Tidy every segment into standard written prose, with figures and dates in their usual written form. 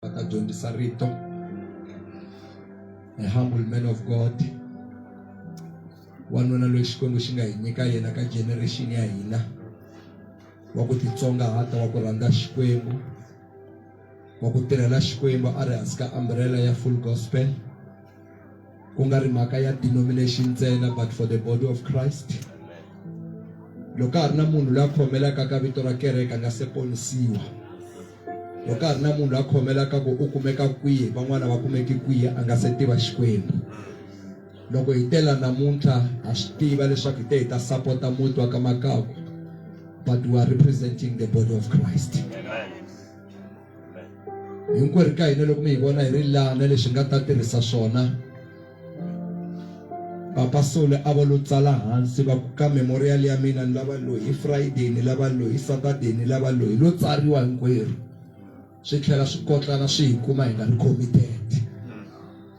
Va ta dyondzisa rito. A humble man of God. Wanuna loyi Xikwembu xi nga hi nyika yena ka generation ya hina wa ku titsongahata wa ku rhandza Xikwembu wa ku tirhela Xikwembu a ri hansi ka umbrella ya full gospel ku nga ri mhaka ya denomination ntsena but for the body of Christ loko ka ha ri na munhu loyi a khomelaka ka vito ra kereke a nga se ponisiwa loko ka ha ri na munhu loyi a khomelaka ku u kumeka kwihi van'wana va kumeki kwihi a nga se tiva Xikwembu loko hi tela namuntlha ha swi tiva leswaku hi te hi ta sapota muti wa ka Makaku but we are representing the body of Christ hinkwerhu ka hina loko mi hi vona hi ri laha na leswi nga ta tirhisa swona papa Sole a va lo tsala hansi va ku ka memorial ya mina ni lava loyi hi Friday ni lava loyi hi Saturday ni lava loyi lo tsariwa hinkwerhu swi tlhela swi kotlana swi hi kuma hi nga ri committed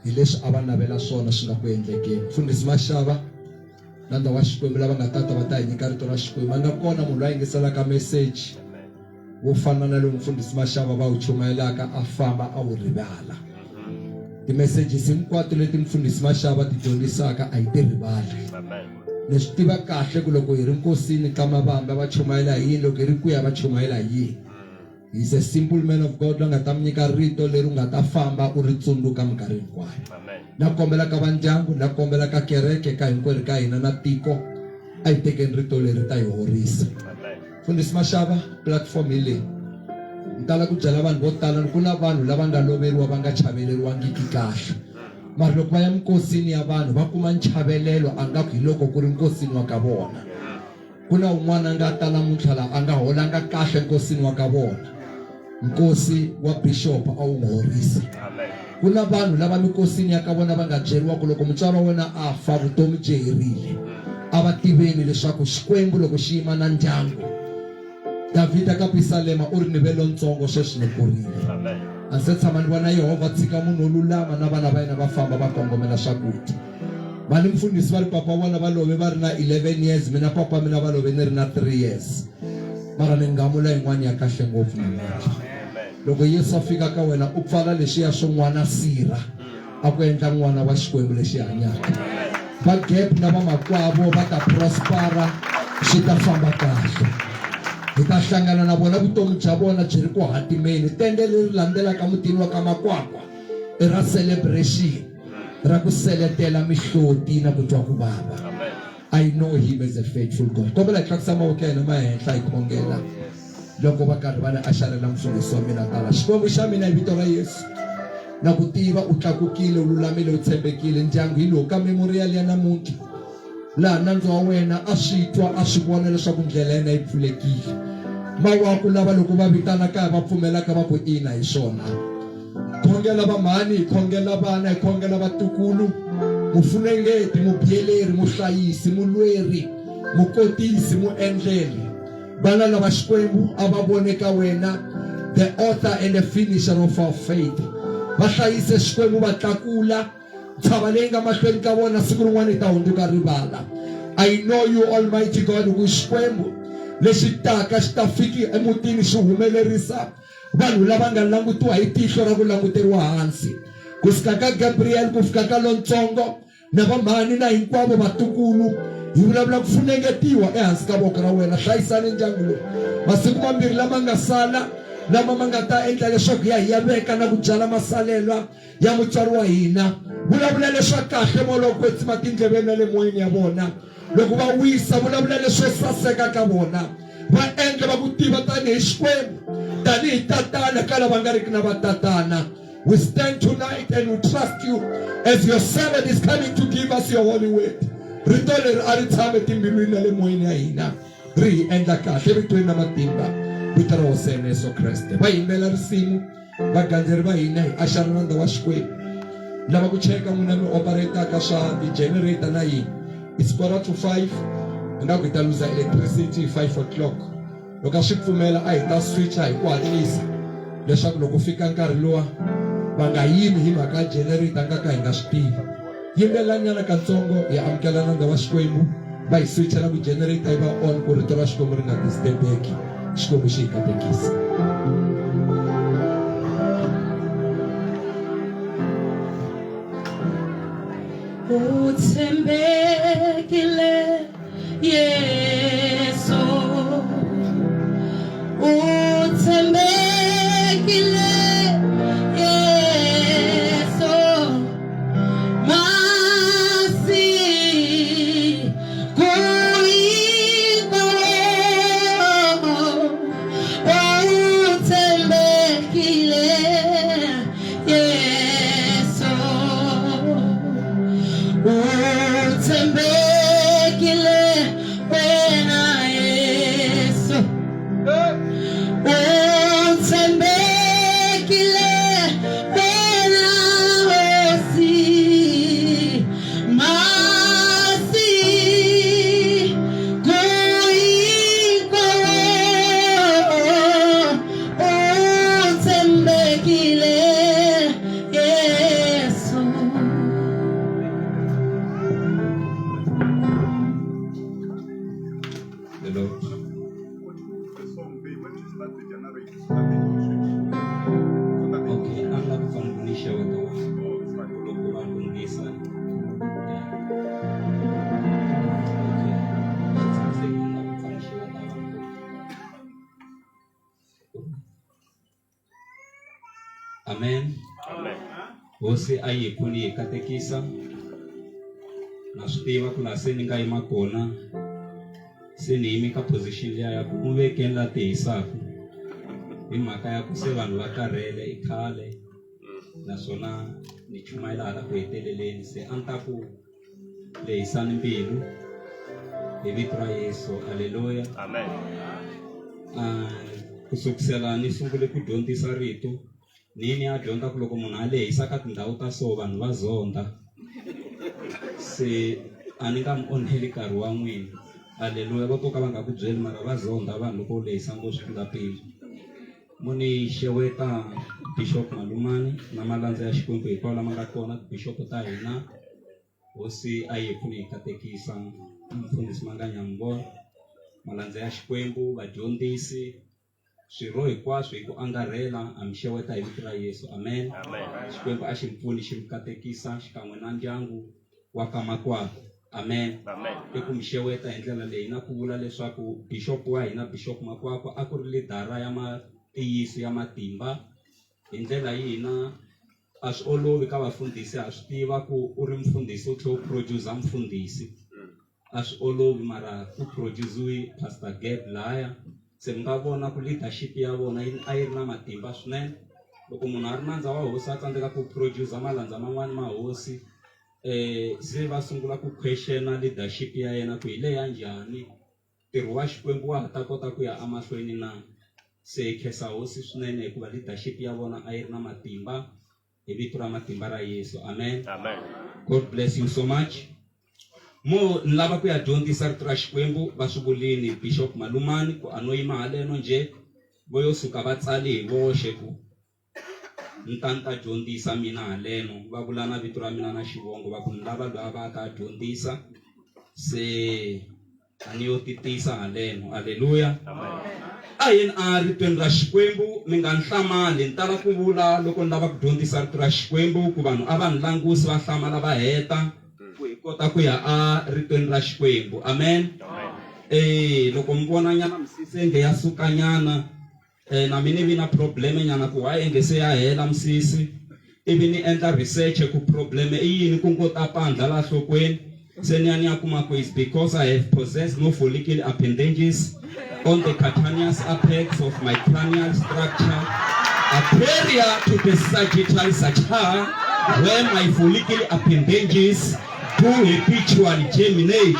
hi leswi a va navela swona swi nga ku endlekeni mfundhisi Mashava nandza wa Xikwembu lava nga tata va ta hi nyika rito ra Xikwembu a nga kona munhu loyi a yingiselaka message wo fana na lowu mfundhisi Mashava va wu chumayelaka a famba a wu rivala timessages hinkwato leti mfundhisi Mashava ti dyondzisaka a yi ti rivali ni swi tiva kahle ku loko hi ri nkosini ka mavamba va chumayela hi yini loko hi ri kuya va chumayela hi yini He's a simple man of God la nga ta mi nyika rito leri u nga ta famba u ri tsundzuka minkarhi hinkwayo. Na kombela ka vandyangu, na kombela ka kereke, ka hinkwerhu ka hina na tiko, a hi tekeni rito leri ta hi horisa. Mfundhisi Mashava, platform hi leyi. Ni tala ku byela vanhu vo tala ni ku na vanhu lava nga loveriwa va nga chaveleriwangiki kahle. Mara loko va ya minkosini ya vanhu va kuma nchavelelo a nga ku hi loko ku ri nkosini wa ka vona. Ku na un'wana a nga ta namuntlha la a nga holanga kahle nkosini wa ka vona. Nkosi wa bishop a wu n'wi horisa. Ku na vanhu lava minkosini ya ka vona va nga byeriwa ku loko mutswari wa wena a fa vutomi byi herile. A va tiveni leswaku Xikwembu loko xi yima na ndyangu. Davhida ka Pisalema u ri ni ve lontsongo sweswi ni kurile. A ndzi se tshama ni vona Yehovha tshika munhu wo lulama na vana va yena va famba va kongomela swakudya. Mhani mfundhisi va ri papa vona va love va ri na 11 years mina papa mina va love ni ri na 3 years mara ni ngamula yin'wana ya kahle ngopfu namuntlha loko Yesu a fika ka wena u pfala leswiya swo n'wana sirha a ku endla n'wana wa Xikwembu lexi hanyaka va gap na vamakwavo va ta prospera swi ta famba kahle hi ta hlangana na vona vutomi bya vona byi ri ku hatimeni tende leri landzelaka mutini wa ka makwakwa i ra celebration ra ku seletela mihloti na ku twa ku vava I know him as a faithful God kombela hi tlakusa mavoko ya hina ma henhla hi khongela loko va karhi va ni axarela mfundhisi wa mina tala xikwembu xa mina hi vito ra Yesu na ku tiva u tlakukile u lulamile u tshembekile ndyangu hi lowu ka memorial ya namuntlha laha nandzu wa wena a swi twa a swi vona leswaku ndlela yena yi pfulekile mawaku lava loko va vitana kaya va pfumelaka va ku ina hi swona Khongela vamhani, hi khongela vana, hi khongela vatukulu, mufunengeti, mubyeleri, muhlayisi, mulweri, mukotisi, muendleli. Vana lava Xikwembu a va vone ka wena the author and the finisher of our faith. Va hlayise Xikwembu va tlakula ntshava leyi nga mahlweni ka vona siku rin'wana yi ta hundzuka rivala. I know you Almighty God ku Xikwembu lexi taka xi ta fiki emutini xi humelerisa Vanhu lava nga langutiwa hi tihlo ra ku languteriwa hansi, ku suka ka Gabriel ku fika ka lontsongo, na vamhani na hinkwavo vatukulu, hi vulavula ku funengetiwa ehansi ka voko ra wena. Hlayisani ndyangu lowu masiku mambirhi lama nga sala, lama ma nga ta endla leswaku ya hi ya veka na ku byala masalelwa ya mutswari wa hina. Vulavula leswa kahle, Moya lowo Kwetsima tindleveni na le moyeni ya vona. Loko va wisa, vulavula leswo saseka ka vona. Va endla va ku tiva tanihi Xikwembu, tanihi Tatana ka lava nga riki na vatatana. We stand tonight and we trust you as your servant is coming to give us your holy word. Rito leri a ri tshame timbilwini na le moyeni ya hina, ri hi endla kahle evitweni na matimba, vito ra Hosi ya hina Yesu Kreste. Va yimbela risimu vagandzeri va hina hi axara nandza wa Xikwembu. Lava ku cheka n'wina mi operataka swa ti-generator na yini. It's quarter to 5 ingaku hi ta luza electricity hi 5 o'clock. Loko a swi pfumela a hi ta switcha hi ku hatlisa leswaku loko fika nkarhi luwa va nga yimi hi mhaka ya generator nga ka hi nga swi tivi. Yimbelelanyana katsongo hi amukela nandza wa Xikwembu va hi switchela ku generator yi va on ku rito ra Xikwembu ri nga disturbeki. Xikwembu xi hi katekisa. U tshembekile Yesu U tshembekile Yesu Masiku hinkwawo U tshembekile Yesu U tshembekile wena Yesu U tshembekile wena Hosi Masiku hinkwawo U tshembekile Yesu. The Lord. Okay, a ni lava ku pfa ni xeweta vanhu loko va lunghisa. Yeah. Okay. Swi tshamisekile ni lava ku pfa ni xeweta vanhu. Amen. Amen. Hosi a yi hi pfuni yi hi katekisa. Na swi tiva ku laha se ni nga yima kona se ni yimi ka position liya ya ku n'wi vekeni la tihisaka hi mhaka ya ku se vanhu va karhele i khale naswona ni chumayela hala ku heteleleni se a ni ta ku lehisani mbilu hi vito ra Yesu aleluya Amen. Ah, ku sukusela ni sungule ku dyondzisa rito ni ni ya dyondza ku loko munhu a lehisa ka tindhawu ta so vanhu va zonda se a ni nga mi onheli nkarhi wa n'wina aleluya va to ka va nga ku byeli mara va zonda vanhu loko u lehisa ngopfu swi tlula mpimo Mo ni xeweta Bishop Malumani na malandza ya Xikwembu hinkwawo lama nga kona tibishopo ta hina hosi a yi hi pfuni hi katekisa mufundhisi Manganyambo malandza ya Xikwembu vadyondzisi swirho hinkwaswo hi ku angarhela a mi xeweta hi vito ra Yesu amen Xikwembu a xi mi pfuni xi mi katekisa xikan'we na ndyangu wa ka makwavo amen i ku mi xeweta hi ndlela leyi na ku vula leswaku bishop wa hina bishop makwakwa a ku ri lidara ya matiyiso ya matimba hi ndlela yina a swi olovi ka vafundhisi ha swi tiva ku u ri mufundhisi u tlhela u producer mufundhisi a swi olovi mara ku produce pastor Gab laya se mi nga vona ku leadership ya vona yi a yi ri na matimba swinene loko munhu a ri nandza wa hosi a tsandzeka ku producer malandza man'wani ma hosi eh se va sungula ku questiona leadership ya yena ku hi leya njhani ntirho wa Xikwembu wa ha ta kota ku ya emahlweni na se hi khensa hosi swinene hikuva leadership ya vona a yi ri na matimba hi vito ra matimba ra Yesu amen Amen. God bless you so much mo ni lava ku ya dyondzisa rito ra Xikwembu va swi vulini Bishop Malumani ku a no yima haleno njhe vo yo suka va tsali hi voxe ku ni ta ni ta dyondzisa mina haleno va vula na vito ra mina na xivongo va ku ni lava loyi a va a ta dyondzisa se a ni yo titisa haleno aleluya a yini a ritweni ra xikwembu mi nga ni hlamali ni tala ku vula loko ni lava ku dyondzisa rito ra xikwembu ku vanhu a va ni langusi va hlamala va heta ku hi kota ku ya a ritweni ra xikwembu amen eh loko mi vona nyana misisi nge ya sukanyana Eh, na mina vi na problem nyana ku why enge se ya hela misisi ivi ni endla research ku problem i yini ku ngo ta pandla la nhlokweni se ni ya ni ya kuma ku is because I have possessed no follicle appendages on the cutaneous apex of my cranial structure anterior to the sagittal suture where my follicle appendages do habitually germinate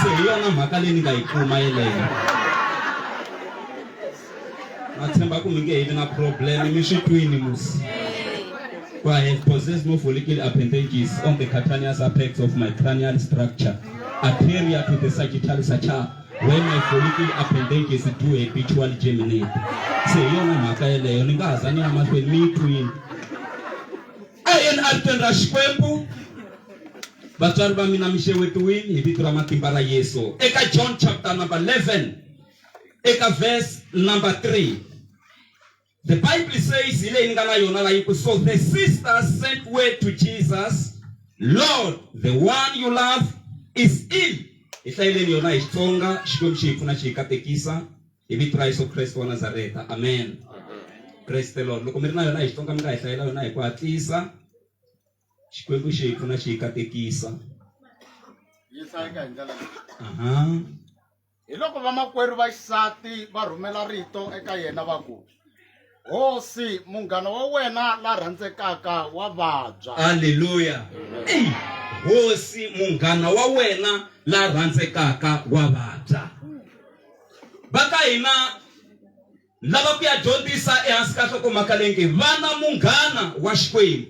se hi yona mhaka leyi ni nga yi kuma yeleyo na tshemba ku mi nge he vi na problem mi swi twini musi For I have possessed no follicle appendages on the cutaneous apex of my cranial structure, anterior to the sagittal suture, where my follicle appendages do habitually germinate. Se hi yona mhaka yeleyo ni nga ha za ni ya mahlweni mi yi twini. A hi yeni eritweni ra Xikwembu. Vatswari va mina mi xewetiwile hi vito ra matimba ra Yesu. Eka John chapter number 11 eka verse number 3 The Bible says hi leyi ni nga na yona la yi ku so the sisters sent word to Jesus. Lord, the one you love is ill. Hi hlayeleni yona hi Xitsonga, Xikwembu xi hi pfuna xi hi katekisa hi vito ra Yesu Kreste wa Nazareta. Amen. Praise the Lord. Loko mi ri na yona hi Xitsonga mi nga hi hlayela yona hi ku hatlisa. Xikwembu xi hi pfuna xi hi katekisa. Yi hlayeka hi ndlela leyi. Aha. Hiloko vamakwerhu va xisati va rhumela rito eka yena va ku, Hosi, munghana wa wena la rhandzekaka wa vabya. Aleluya! Eyi, Hosi, munghana wa wena la rhandzekaka wa vabya. Va ka hina lava ku ya dyondzisa ehansi ka nhlokomhaka leyi nge vana munghana wa Xikwembu.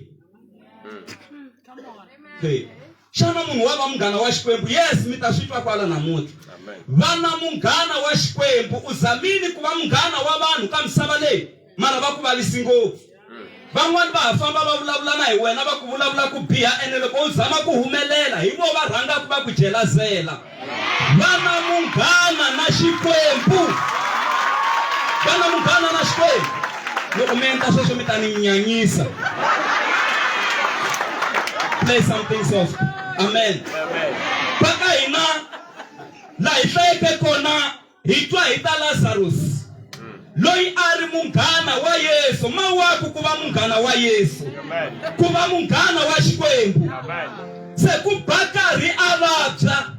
Hey. Xana munhu wa va munghana wa Xikwembu? Yes, mi ta swi twa kwala namuntlha. Vana munghana wa Xikwembu. U zamile ku va munghana wa vanhu ka misava leyi, mara va ku vavisi ngopfu. Van'wani va ha famba va vulavula na hi wena va ku vulavula ku biha ene loko u zama ku humelela hi vo va rhangaka va ku jelazela. Vana munghana na Xikwembu. Vana munghana na Xikwembu. Loko mi endla sweswo mi ta ni nyanyisa. Play something soft. Amen. Va ka hina laha hi hlayeke kona hi twa hi ta Lazarus loyi a ri munghana wa Yesu. Mawaku ku va munghana wa Yesu, ku va munghana wa Xikwembu. Se ku ba karhi a vabya,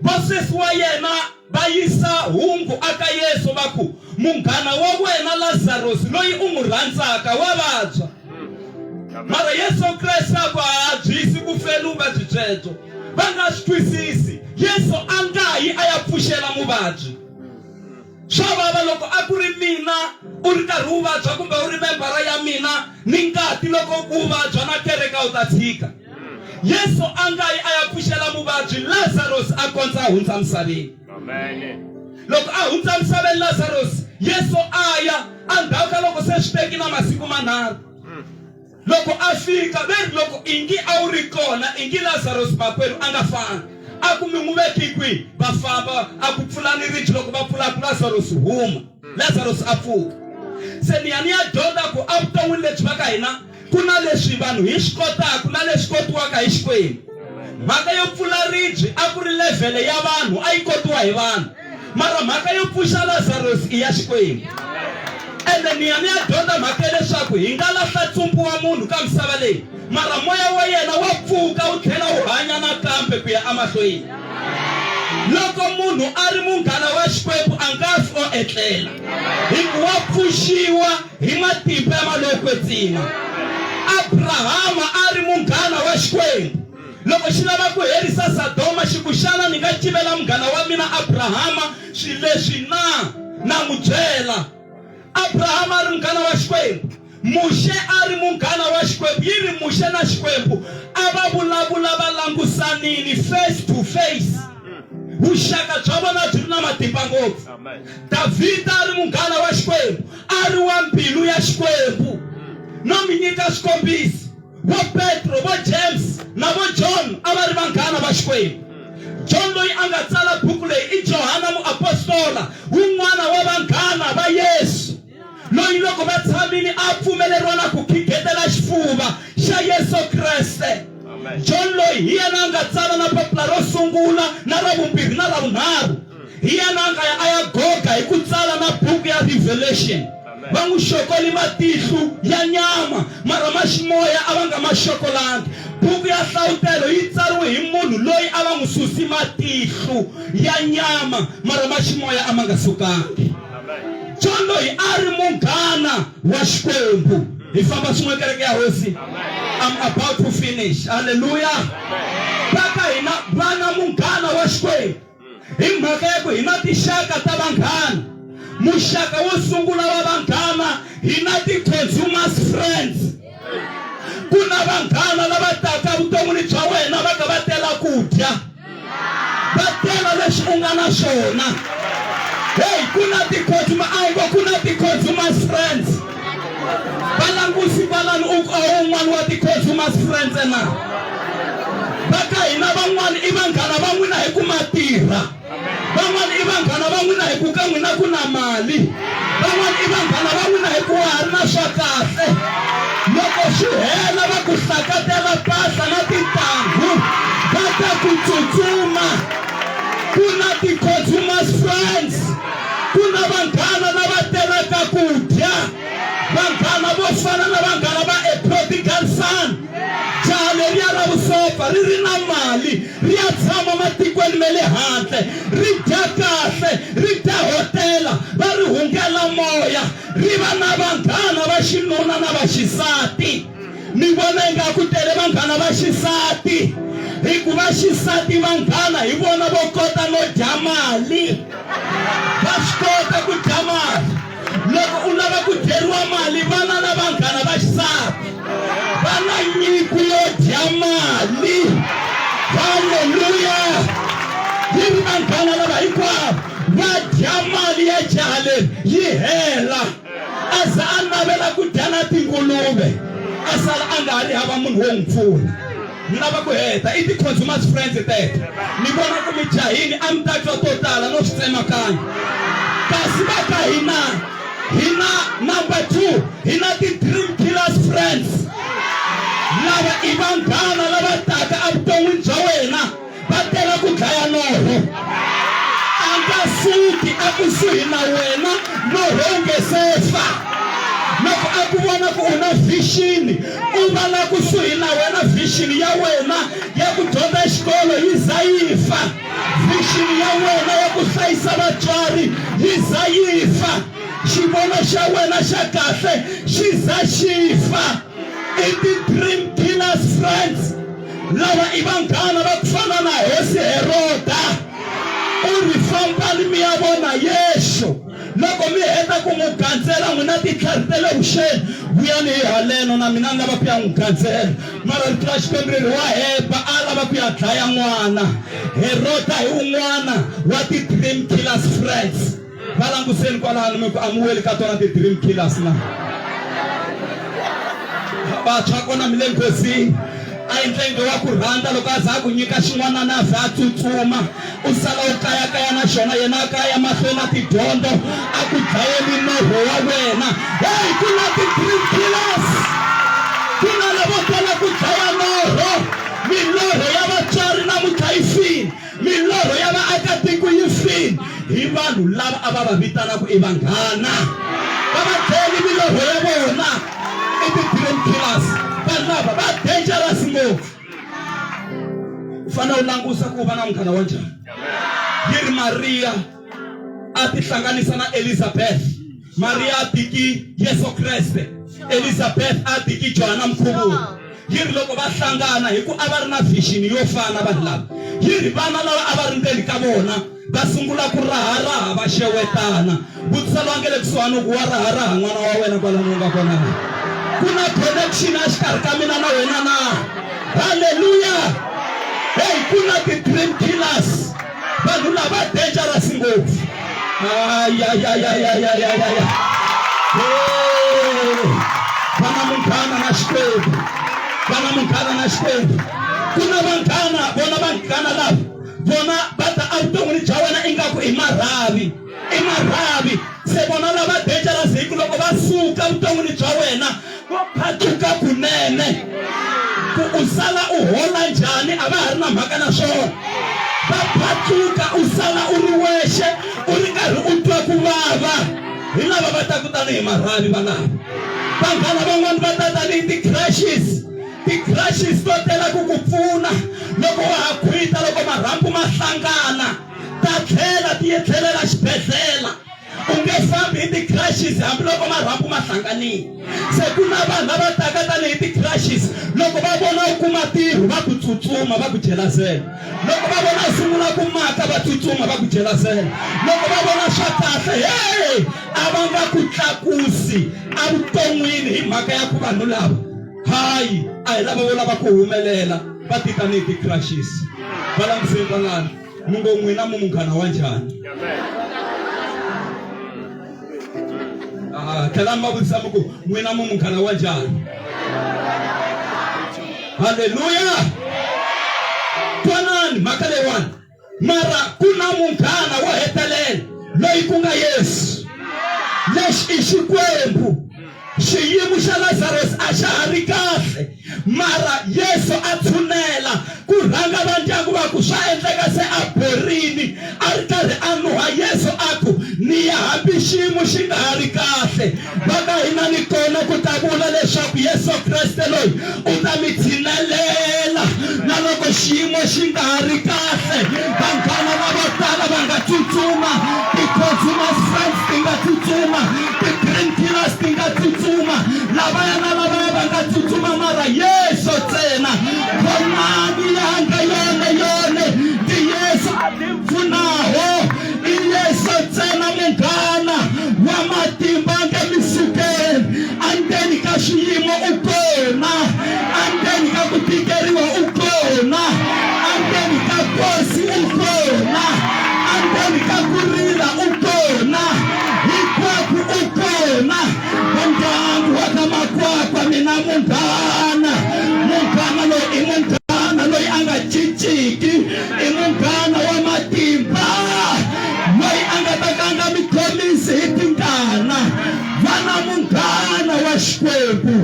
vasesi wa yena va yisa hungu aka Yesu va ku, Munghana wa wena Lazarus loyi u n'wi rhandzaka wa vabya. Mara Yesu Kreste a ku, A byisi ku feni vuvabyi byebyo. Va nga swi twisisi. Yesu a nga yi a ya pfuxela muvabyi. Swa vava loko a ku ri mina u ri karhi u vabya kumbe u ri membara ya mina ni ngati loko u vabya na kereke a wu ta tshika. Yesu a nga yi a ya pfuxela muvabyi Lazarus a kondza a hundza misaveni. Loko a hundza misaveni Lazarus, Yesu a ya endzhaku ka loko se swi teki na masiku manharhu. Loko a fika, ve ri, Loko ingi a wu ri kona, ingi Lazarus makwerhu a nga fanga. A ku, Mi n'wi veki kwihi? Va famba, a ku, Pfulani ribye. Loko va pfula, a ku, Lazarus, huma. Lazarus a pfuka. Se ni ya ni ya dyondza ku evuton'wini lebyi va ka hina ku na leswi vanhu hi swi kotaka na leswi kotiwaka hi Xikwembu. Mhaka yo pfula ribye a ku ri levhele ya vanhu, a yi kotiwa hi vanhu. Mara mhaka yo pfuxa Lazarus i ya Xikwembu. Ende ni ya ni ya dyondza mhaka ya leswaku hi nga lahla ntsumbu wa munhu ka misava leyi, mara moya wa yena wa pfuka wu tlhela wu hanya nakambe ku ya emahlweni. Loko munhu a ri munghana wa Xikwembu a nga fi o etlela, hi ku wa pfuxiwa hi matimba ya malowo kwetsima. Abrahama a ri munghana wa Xikwembu. Loko xi lava ku herisa Sadoma, xi ku, Xana ni nga civela munghana wa mina Abrahama swilo leswi na? Na n'wi byela. Abrahama a ri munghana wa Xikwembu. Muxe a ri munghana wa Xikwembu. Yi ri Muxe na Xikwembu a va vulavula va langusanile, face to face. Vuxaka bya vona byi ri na matimba ngopfu. Davhida a ri munghana wa Xikwembu, a ri wa mbilu ya Xikwembu. No mi nyika swikombiso. Vo Petro, vo James na vo John a va ri vanghana va Xikwembu. John loyi a nga tsala buku leyi i Johana muapostola, wun'wana wa vanghana va Yesu, loyi loko va tshamile a pfumeleriwa na ku khigetela xifuva xa Yesu Kreste. John loyi hi yena a nga tsala na papila ro sungula na ra vumbirhi na ra vunharhu. Hi yena a nga ya a ya goga hi ku tsala na buku ya Revelation. Va n'wi xokoli matihlo ya nyama, mara ma ximoya a va nga ma xokolangi. Buku ya Hlavutelo yi tsariwe hi munhu loyi a va n'wi susi matihlo ya nyama, mara ma ximoya a ma nga sukangi. John loyi a ri munghana wa Xikwembu. Hi famba swin'we kereke ya Hosi. I'm about to finish. Hallelujah. Va ka hina vana munghana wa Xikwembu. Hi mhaka ya ku hi na tinxaka ta vanghana. Muxaka wo sungula wa vanghana hi na ti-consumers friends. Ku na vanghana lava taka vuton'wini bya wena va ka va tela ku dya, va tela leswi u nga na swona. Hey, ku na ti-consumer a hi ngo ku na ti-consumers friends. Va langusi kwalano u ku a wu wun'wana wa ti-consumers friends na? Va ka hina van'wana i vanghana va n'wina hi ku ma tirha. Van'wana i vanghana va n'wina hi ku ka n'wina ku na mali. Van'wana i vanghana va n'wina hi ku wa ha ri na swa kahle. Loko swi hela va ku hlakatela mpahla na tintanghu. ku tsutsuma. Ku na ti-consumers friends, ku na vanghana lava telaka ku dya, vanghana vo fana na vanghana va a prodigal son. Jaha leriya ra vusopfa ri ri na mali, ri ya tshama matikweni ma le handle, ri dya kahle, ri dya hotela, va ri hungela moya, ri va na vanghana va xinuna na va xisati. Ni vona ingaku tele vanghana va xisati, hikuva xisati vanghana hi vona vo kota no dya mali. Va swi kota ku dya mali. Loko u lava ku dyeriwa mali, vana na vanghana va xisati va na nyiko yo dya mali. Haleluya! Yi ri vanghana lava hinkwavo va dya mali ya jaha leri yi hela. A za a navela ku dya na tinguluve, a sala a nga ha ri hava munhu wo n'wi pfuna. Ni lava ku heta i ti-consumers friends teto. Ni vona ku mi jahini a mi ta twa to tala no swi tsemakanya. Kasi va ka hina hi na number 2 hi na ti-dream killers friends. Lava i vanghana lava taka evuton'wini bya wena va tela ku dlaya norho. A nga suki ekusuhi na wena norho wu nge se fa. Loko a ku vona ku u na vision, u va la kusuhi na wena vision ya wena ya ku dyondza xikolo yi za yi fa. Vision ya wena ya ku hlayisa vatswari yi za yi fa. Xivono xa wena xa kahle xi za xi fa. I ti-dream killers friends. Lava i vanghana va ku fana na Hosi Heroda. U ri, Fambani mi ya vona Yesu. Loko mi heta ku n'wi gandzela, n'wina titlhari ta le vuxeni, vuyani hi haleno, na mina ni lava ku ya n'wi gandzela. Mara Rito ra Xikwembu ri ri, Wa hemba, a lava ku ya dlaya n'wana. Heroda hi wun'wana wa ti-dream killers friends. Va languseni kwalano mi ku a mi weli ka tona ti-dream killers na? Vantshwa kona mi le nghozini. A endla inge wa ku rhandza loko a za a ku nyika xin'wanana a vhe a tsutsuma, u sala u kayakaya na xona, yena a kaya mahlweni na tidyondzo, a ku dlayeli norho wa wena. Heyi, ku na ti-dream killers, ku na lavo tala ku dlaya norho. Milorho ya vatswari namuntlha yi file. Milorho ya vaakatiko yi file hi vanhu lava a va va vitana ku i vanghana. Va va dlele milorho ya vona. I ti-dream killers. Vanhu lava va dangerous ngopfu. U fanele u langusa ku va na munghana wa njhani. Yi ri Mariya a tihlanganisa na Elizabeth. Mariya a tiki Yesu Kreste, Elizabeth a tiki Johana Mukhuvuri. Yi ri loko va hlangana, hi ku a va ri na vision yo fana vanhu lava. Yi ri vana lava a va ri ndzeni ka vona va sungula ku raharaha va xewetana. Vutisa loyi a nga le kusuhani u ku wa raharaha n'wana wa wena kwalano u nga kona na? Ku na connection exikarhi ka mina na wena na? Haleluya! Hey, ku na ti-dream killers. Vanhu lava dangerous ngopfu. Ayayayayayayaya. Vana munghana na Xikwembu. Vana munghana na Xikwembu. Ku na vanghana, vona vanghana lava. Vona va ta evuton'wini bya wena ingaku i marhavi. I marhavi. Se vona lava dangerous hi ku loko va suka vuton'wini bya wena vo phatluka kunene. Ku u sala u hola njhani a va ha ri na mhaka na swona. Va phatluka u sala u ri wexe u ri karhi u twa ku vava. Hi lava va taku tanihi marhavi valava. Vanghana van'wana va ta tanihi ti-crushes. Ti-crushes to tela ku ku pfuna loko wa ha khwita, loko marhambu ma hlangana ta tlhela ti ye tlhelela xibedhlele. U nge fambi hi ti-crushes hambiloko marhambu ma hlanganile. Se ku na vanhu lava taka tanihi ti-crushes, loko va vona u kuma ntirho va ku tsutsuma va ku jelazela. Loko va vona u sungula ku maka va tsutsuma va ku jelazela. Loko va vona swa kahle, hey, a va nga ku tlakusi evuton'wini hi mhaka ya ku vanhu lava hayi a hi lava vo lava ku humelela, va ti tanihi ti-crushes. Va languseni kwalano. Mi ngo n'wina mu munghana wa njhani? Ah, tlhelani va vutisa mi ku n'wina mu munghana wa njhani? Haleluya! Twanani mhaka leyiwani, mara ku na munghana wo hetelela loyi ku nga Yesu. Lexi i Xikwembu. Xiyimo xa Lazarus a xa ha ri kahle. Mara Yesu a tshunela ku rhanga va ndyangu va ku swa endleka se a borini a ri karhi a nuha. Yesu a ku, Ni ya hambi xiyimo xi nga ha ri kahle. Va ka hina ni kona ku ta vula leswaku Yesu Kreste loyi u ta mi tshinelela na loko xiyimo xi nga ha ri kahle. Vanghana lavo tala va nga tsutsuma, ti-consumers friends ti nga tsutsuma, ti-green killers ti nga tsutsuma, lavaya na lavaya va nga tsutsuma, mara Yesu ntsena, khonani yanga yone yone ndi Yesu a ti pfunaho. I Yesu ntsena munghana wa matimba a nge mi sukeli. Andzeni ka swiyimo u kona, andzeni ka ku tikeriwa u kona, andzeni ka kosi u kona, andzeni ka ku rila u kona, hinkwako u kona. Va ndyangu wa ka Makwakwa, mina munghana, munghana loyi i munghana loyi a nga cinciki. I munghana wa matimba loyi a nga ta ka a nga mi khomisi hi tingana. Vana munghana wa Xikwembu,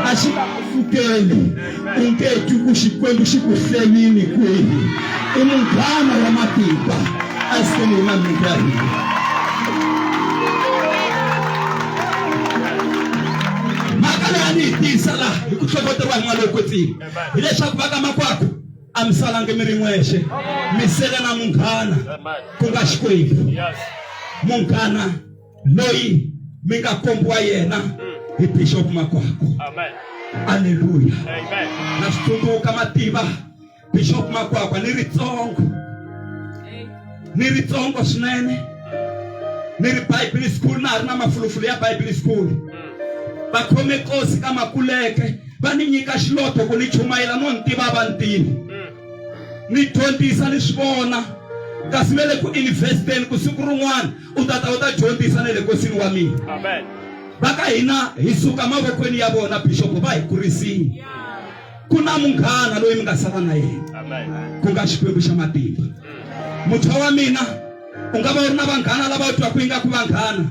a xi nga ku sukeli. U nge twi ku Xikwembu xi ku hlelini kwihi. I munghana wa matimba. A swi hi maminti ya hina. Mhaka leyi a ni yi tiyisa laha hi ku hlohloteriwa hi Moya lowo Kwetsima hileswaku va ka makwakwa a mi salangi mi ri n'wexe mi sele na munghana ku nga xikwembu munghana loyi mi nga kombiwa yena hi bishop makwako aleluya na swi tsundzuka mativa bishop makwakwa ni ritsongo ni ritsongo swinene ni ri bible school na ha ri na mafulufulu ya bible school va khome kosi ka makuleke va ni nyika xilotho ku ni chumayela no ni tiva va ni tivi ni dyondzisa ni swi vona kasi ve le ku investeni ku siku rin'wana u ta ta u ta dyondzisa na le kosini wa mina va ka hina hi suka mavokweni ya vona bixopo va hi kurisile ku na munghana loyi mi nga sala na yena ku nga xikwembu xa matimba mutshwa wa mina u nga va u ri na vanghana lava u twaku ingaku vanghana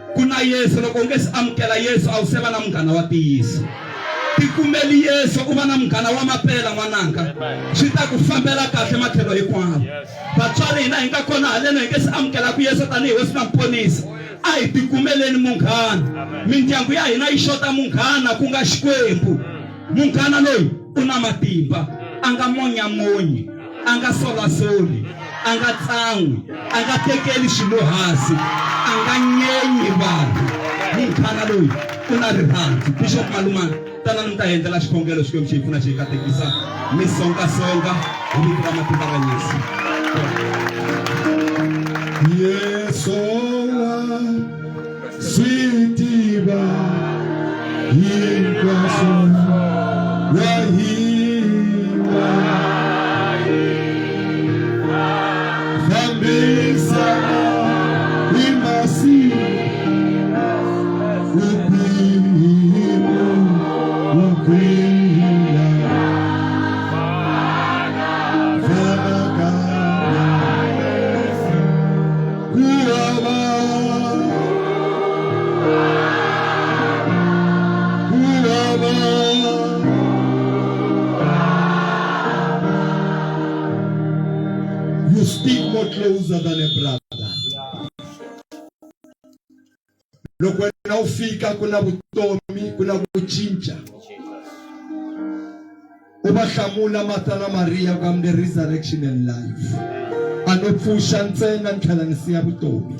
Ku na Yesu, loko u nge si amukela Yesu a wu se va na munghana wa ntiyiso. Tikumeli Yesu u va na munghana wa mapela n'wananga, swi ta ku fambela kahle matlhelo hinkwawo. Vatswari hina hi nga kona haleno hi nge si amukelaku Yesu tanihi Hosi na Muponisi, a hi tikumeleni munghana. Mindyangu ya hina yi xota munghana ku nga Xikwembu. Munghana loyi u na matimba, a nga monyamonyi. A nga solasoli, a nga tsan'wi, a nga tekeli swilo hansi, a nga nyenyi vanhu. Munghana loyi u na rirhandzu. Bishop Malumani, tanani mi ta hi endlela xikhongelo, Xikwembu xi hi pfuna xi hi katekisa. Mi songasonga hi vito ra matimba ra Yesu. Yesu wa swi tiva hinkwaswo wa hina fambisana hi masiku ukwihina ukwihina fanaka You stick more closer than a brother. Loko wena u fika ku na vutomi ku na ku cinca. U va hlamula Martha na Mariya ku I'm the resurrection and life. A no pfuxa ntsena ni tlhela ni siya vutomi.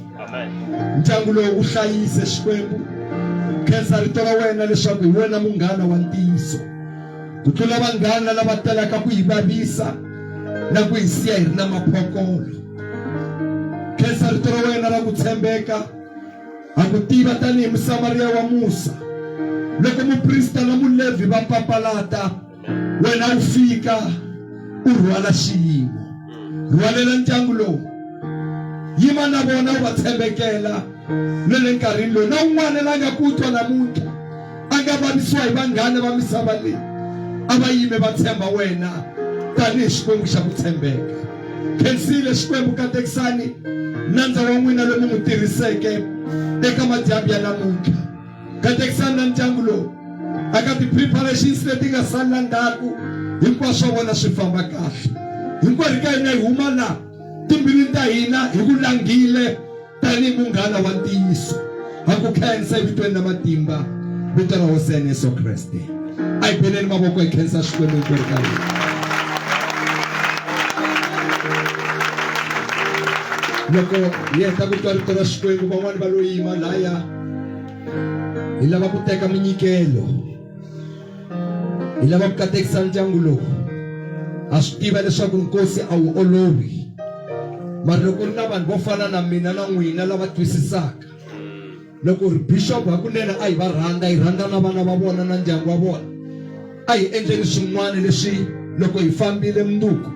Ndyangu lowu wu hlayise Xikwembu. Khensa rito ra wena leswaku hi wena munghana wa ntiyiso. Ku tlula vanghana lava talaka ku hi vavisa na ku hi siya hi ri na maphokolo. Khensa rito ra wena ra ku tshembeka. Ha ku tiva tanihi Musamariya wa musa. Loko muprista na Mulevhi va papalata, wena u fika u rhwala xiyimo. Rhwalela ndyangu lowu. Yima na vona u va tshembekela na le nkarhini lowu. Na un'wana la nga ku twa namuntlha a nga vavisiwa hi vanghana va misava leyi, a va yime va tshemba wena tanihi Xikwembu xa ku tshembeka. Khensile Xikwembu, katekisani nandza wa n'wina loyi mi n'wi tirhiseke eka madyambu ya namuntlha. Katekisani na ndyangu lowu. Eka ti-preparations leti nga salela ndzhaku hinkwaswo swa vona swi famba kahle. Hinkwerhu ka hina hi huma la timbilwini ta hina hi ku langile tanihi munghana wa ntiyiso. Ha ku khensa evitweni ra matimba vito ra Hosi ya Yesu Kreste. A hi beleni mavoko hi khensa Xikwembu hinkwerhu ka hina. Loko hi heta ku twa rito ra Xikwembu van'wani va lo yima laya hi lava ku teka minyikelo hi lava ku katekisa ndyangu lowu ha swi tiva leswaku nkosi a wu olovi mara loko ri na vanhu vo fana na mina na n'wina lava twisisaka loko ri bishop hakunene a hi va rhandza hi rhandza na vana va vona na ndyangu wa vona a hi endleni swin'wana leswi loko hi fambile mundzuku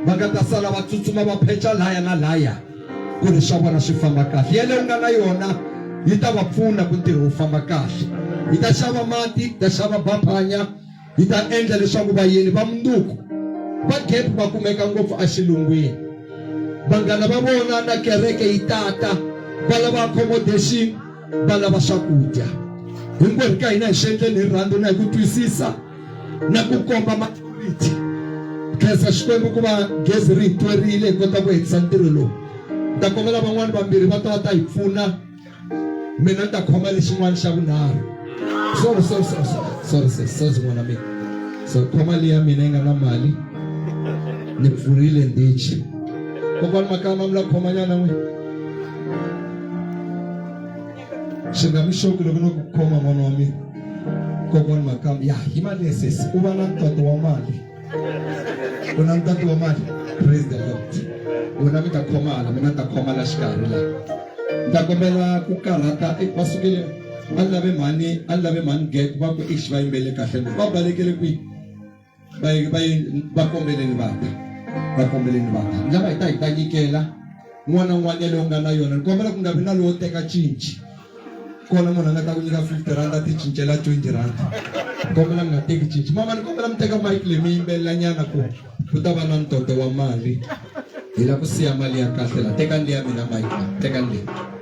va nga ta sala va tsutsuma va pheca laya na laya ku ri swa vona swi famba kahle yeleyo u nga na yona yi ta va pfuna ku ntirho wu famba kahle yi ta xava mati yi ta xava baphanya yi ta endla leswaku vayeni va mundzuku va gap va kumeka ngopfu exilungwini vanghana va vona na kereke yi tata va lava accommodation va lava swakudya hinkwerhu ka hina hi swi endleni hi rirhandzu na hi ku twisisa na ku komba maturity khensa xikwembu ku va gezi ri hi twerile hi kota ku hetisa ntirho lowu ni ta kombela van'wani vambirhi va ta va ta hi pfuna mina ni ta khoma lexin'wana xa vunharhu sorry sorry sorry sorry sorry sorry n'wana mina so khoma leya mina yi nga na mali ni pfurile ndichi kokwani makama mi la khomanyana n'wi swi nga mi xoki loko no ku khoma n'wana wa mina kokwani makamba ya hi mali ya sesi u va na ntoto wa mali u na ntoto wa mali praise the lord wena mi ta khoma hala mina ni ta khoma la xikarhi la ni ta kombela ku karhata va sukele a ni lave mhani a ni lave mhani get va ku ixi va yimbele kahle ngopfu va balekele kwihi va va va kombeleni va ta va kombeleni va ta ni lava hi ta hi ta nyikela n'wana n'wana yaleyo u nga na yona ni kombela ku nga vi na lowo teka cinci kona munhu a nga ta ku nyika 50 rand a ti cincela 20 rand kombela mi nga teki cinci mama ni kombela mi teka mike leyi mi yimbelela nyana ku ku ta va na ntoto wa mali hi la ku siya mali ya kahle la tekani leya mina mike la tekani leyi.